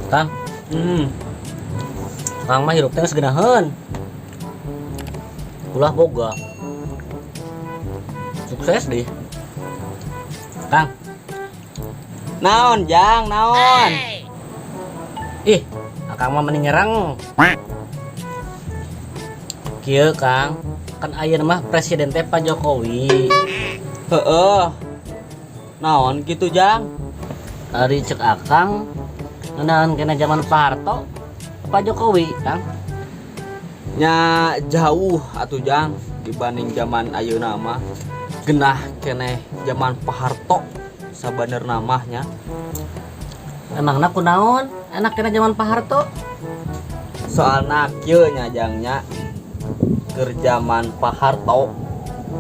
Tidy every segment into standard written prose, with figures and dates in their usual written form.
Kang, Kang mah hirup teh geus geunaheun. Ulah boga. Sukses deh. Kang, Naon, Jang, naon? Ih, Akang mah mending nyerang. Kieu Kang, kan ayeuna mah presiden teh Pak Jokowi. Heeh. Naon gitu, Jang? Ari cek Akang, ngeunaan kena zaman Pak Harto, Pak Jokowi, Kang. Nya jauh atuh, Jang, dibanding zaman ayeuna mah. Genah keneh zaman Pak Harto sabenerna mah nya. Emangna kunaon? Enak kena zaman Pak Harto? Soalna kieu nya, Jang, nya. Keur zaman Pak Harto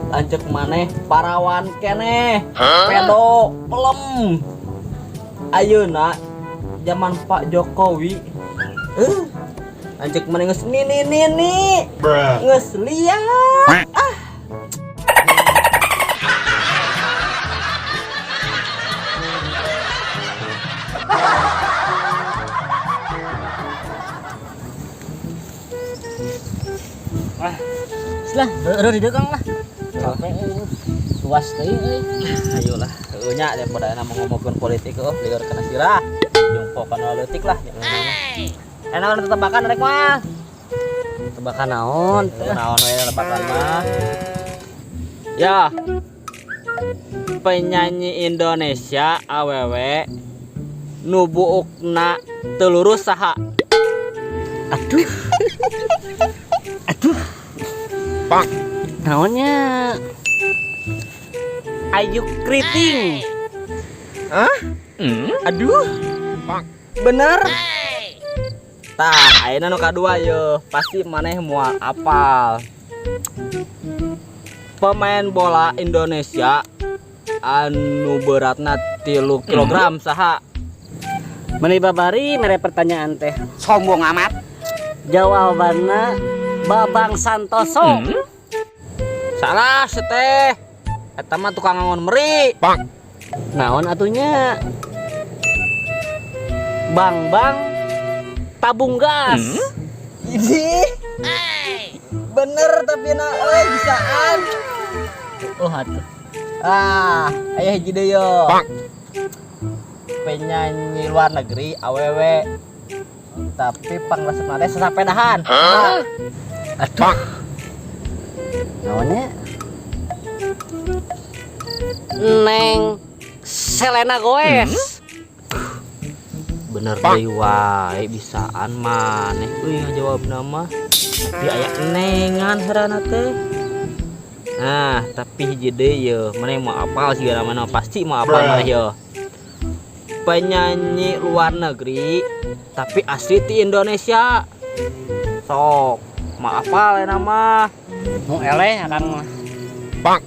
lanceuk maneh parawan keneh, pedo, pelem. Ayeuna zaman Pak Jokowi, lanceuk maneh geus nini nini, geus liat. Ah. Ah, lah, eueuh di dieu Kang lah. Capek euy. Luas teuing euy. Ayolah, heueuh nya daripada na ngomongkeun politik eueuh lieur kana sirah. Jongkokan leutik lah jangan mah. Enak tebakan rek mah. Tebakan naon? Heueuh, naon we tebakan mah. Ya. Penyanyi Indonesia awewe nu buukna teu lurus saha? Aduh. Aduh. Bang. Naonnya? Ayu Kriting. Hah? Aduh. Bener. Tah, ayeuna nu kadua ye, pasti maneh moal apal. Pemain bola Indonesia anu beratna 3 kilogram saha? Meni babari mere pertanyaan teh. Sombong amat. Jawabanna Babang Santoso. Salah seteh. Eta mah tukang ngangon meri. Bang. Naon atunya? Bang Bang tabung gas. Ini bener tapi na euy bisaan. Oh atuh. Ah, aya hiji deui yo. Bang. Penyanyi luar negeri awewe tapi pangresepna teh sasapedahan. Hah? Aduh. Naonnya? Neng Selena Gomez. Bener deui wae bisaan maneh euy ngajawabna mah. Tapi aya nengan herana teh. Nah, tapi hiji deui ye, maneh mau apal sigana mana pasti mau apal maneh ye. Penyanyi luar negeri tapi asli ti Indonesia. Sok, mau apal eta mah. Mu eleh akang mah. Bang.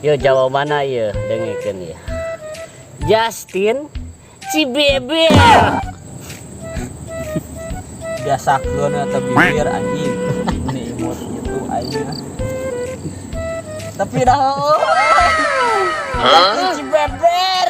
Yo jawabanna ye, dengekeun ye. Justin Cibeber. Biasakeun eta bibir anjing. Ini imut gitu aing. Tapi dah heueuh. Justin Cibeber.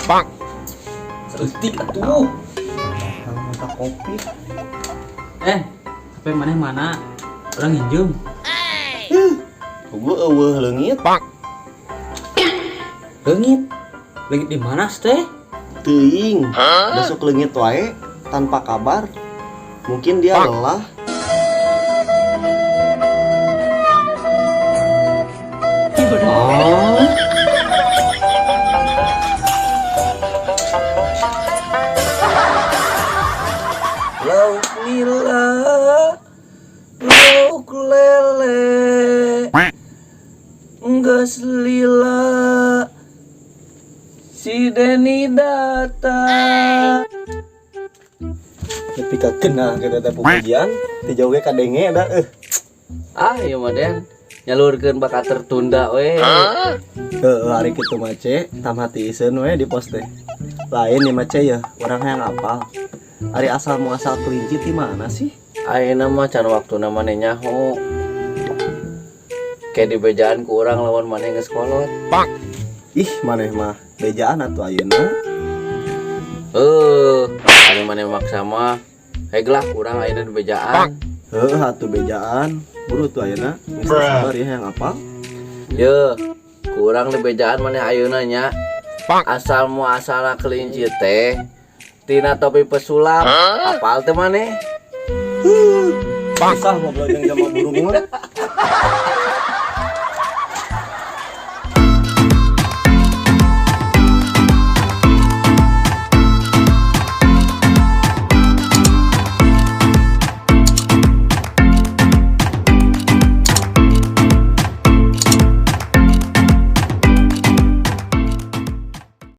Bang. Seeutik atuh. Minta kopi. HP maneh mana? Urang nginjem. Gua eueuh leungit. Bang. Leungit. Leungit di mana teh? Teuing. Besok leungit wae tanpa kabar. Mungkin dia lelah. Oh. Lauk nila, lauk lele, geus lila, si Deni datang. Nepi ka kena kita teh pujian, ti jauh ge kadenge da eh. Ah, ieu mah, Den. Nyalurkeun bakat tertunda we. Heeh, ari kitu mah, Ce, tambah tiiseun we di pos teh. Lain nih mah, Ce, ya, urang hayang apal. Ari asal muasal kelinci ti mana sih? Ayeuna mah can waktuna maneh nyaho. Kayak dibejaan ku urang lawan maneh geus kolot. Ih, maneh mah bejaan atuh ayeuna. Eh, ari maneh maksa mah. Heg lah urang ayeuna dibejaan. Heuh atuh bejaan. Buru tuh ayeuna. Geus sabar ya hayang apal. Ye, ku urang dibejaan maneh ayeuna nya. Asal muasalna kelinci teh tina topi pesulap. Apal teu maneh? Susah ngobrol jeung jama burung mah.